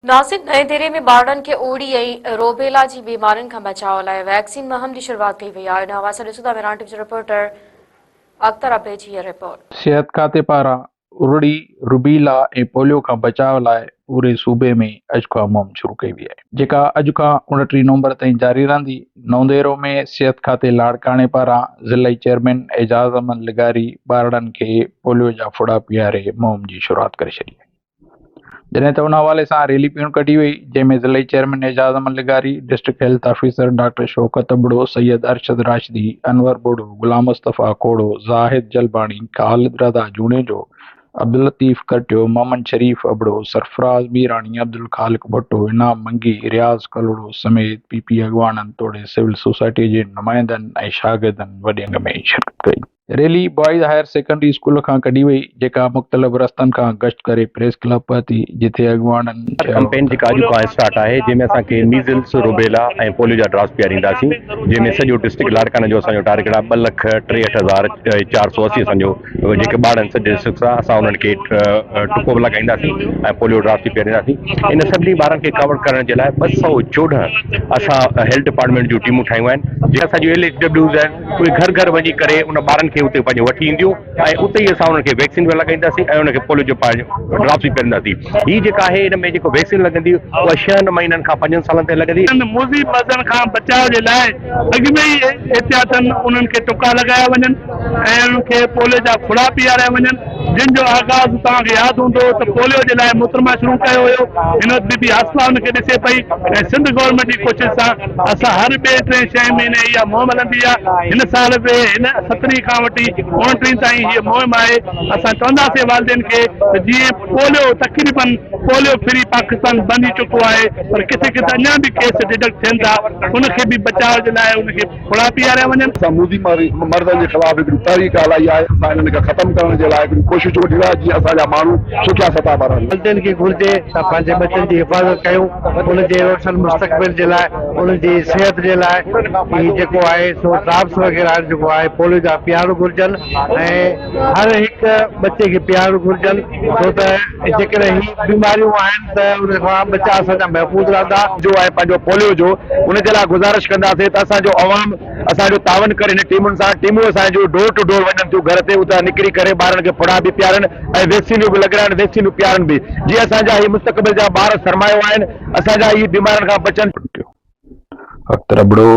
ناسڪ نئين ديري ۾ ٻارڙن کي اوڙي ۽ روبيلا جي بيمارين کان بچاء لاء ويڪسين مهم جي شروعات ڪئي وئي آهي. ان حوالي سان ڏسون ٿا ميران ٽي وي جي رپورٽر اختر ابڙي جي هيء رپورٽ. صحت کاتي پاران ارڙي، روبيلا ۽ پوليو کان بچاء لاء پوري صوبي ۾ اڄ کان مهم شروع ڪئي وئي آهي، جيڪا اڄ کان 29 نومبر تائين جاري رهندي. نئون ديرو ۾ صحت کاتي لاڙڪاڻي پاران ضلعي چيئرمين اعجاز احمد لغاري ٻارڙن کي پوليو جا ڦڙا پياري مهم جي شروعات ڪري ڇڏي آهي. جڏهن ته ان حوالي سان ريلي پڻ ڪڍي وئي، جنهن ۾ ضلعي چيئرمين اعجاز احمد لغاري، district health officer doctor Shaukat Abro, Syed Arshad Rashdi, Anwar ٻوڙو، غلام مصطفيٰ کوڙو، زاهد جلباڻي، خالد رضا جوڻيجو، عبداللطيف ڪرٽيو، محمد شريف ابڙو، سرفراز ميراڻي، عبدالخالق ڀٽو، انعام منگي، رياض ڪلهوڙو سميت پي پي اڳواڻن توڙي سول سوسائٽي جي نمائندن ۽ شاگردن وڏي انگ ۾ شرڪت ڪئي. Rally boys higher secondary school کان ڪڍي وئي، جيڪا مختلف رستن کان گشت ڪري پريس ڪلب پهتي، جتي اڳواڻن چيو ڪمپين ته. جيڪا اڄ کان اسٽارٽ آهي جنهن ۾ اسان کي ميزلس، روبيلا ۽ پوليو جا ڊراپس پيارينداسين جنهن ۾ سڄو ڊسٽرڪٽ لاڙڪاڻي جو اسان جو ٽارگيٽ آهي ٻه لک ٽيهٺ هزار 480 اسان جو جيڪي ٻار آهن سڄي ڊسٽرڪٽ سان اسان انهن کي ٽڪو به لڳائينداسين ۽ پوليو ڊراپس به پيارينداسين ان سڀني ٻارن کي ڪور ڪرڻ جي لاء 214 اسان هيلٿ ڊپارٽمينٽ جون ٽيمون ٺاهيون آهن جيڪي اسان جون ايل ايڇ ڊبليوز آهن اهي گهر گهر وڃي ڪري ان ٻارن کي اتي پنهنجو وٺي اينديون ۽ اتي ئي اسان انهن کي ويڪسين به لڳائينداسين ۽ انهن کي پوليو جو پنهنجو ڊراپس به پيارينداسين هي جيڪا آهي ان ۾ جيڪو ويڪسين لڳندي اها ڇهن مهينن کان پنجن سالن تائين لڳندي. ان موذي مرضن کان بچاء جي لاء اڳ ۾ ئي احتياطن انهن کي ٽڪا لڳايا وڃن ۽ انهن کي پوليو جا ڦڙا پياريا وڃن جن جو آغاز توهان کي ياد هوندو ته پوليو جي لاء محترمه شروع ڪيو هيو هن وقت بي بي آصفه ان کي ڏسي پئي ۽ سنڌ گورنمينٽ جي ڪوشش سان اسان هر ٻئي ٽئين ڇهين مهيني اها مهم هلندي آهي هن سال به هن سترهين کان وٺي اوڻٽيهين تائين هيء مهم آهي اسان چونداسين والدين کي ته جيئن پوليو تقريبن پوليو فري پاڪستان بنجي چڪو آهي پر ڪٿي ڪٿي اڃا به ڪيس ڊٽيڪٽ ٿين ٿا ان کي به بچاء جي لاء ان کي ڦڙا پياريا وڃن. اسان موذي مرضن جي خلاف هڪڙي تحريڪ هلائي آهي، اسان انهن کي ختم ڪرڻ جي لاء هڪڙيون ڪوششون وٺي رهيا جيئن اسان جا ماڻهو سکيا ستابا رهن. والدين کي گهرجي ته پنهنجي ٻچن جي حفاظت ڪيون، انهن جي روشن مستقبل جي لاء، انهن جي صحت جي لاء هي جيڪو آهي سو ڊراپس وغيره آهن جيڪو آهي پوليو جا پيارڻ گهرجن ۽ هر هڪ ٻچي کي پيارڻ گهرجن ڇو ته جيڪڏهن هي بيماريون آهن ته ان کان ٻچا اسان جا محفوظ رهندا. جو آهي پنهنجو پوليو جو ان جي لاء گذارش ڪنداسين ته اسان جو عوام اسان جو تعاون ڪري هن ٽيمن سان ٽيمون اسان جون ڊور ٽو ڊور وڃن ٿيون گهر تي اتان نڪري ڪري ٻارن کي ڦڙا به پيارن ۽ ويڪسينون به لڳرائن ويڪسينون پيارن به جيئن اسان جا هي مستقبل جا ٻار سرمايو آهن اسان جا هي بيمارين کان بچن. اختر ابڙو.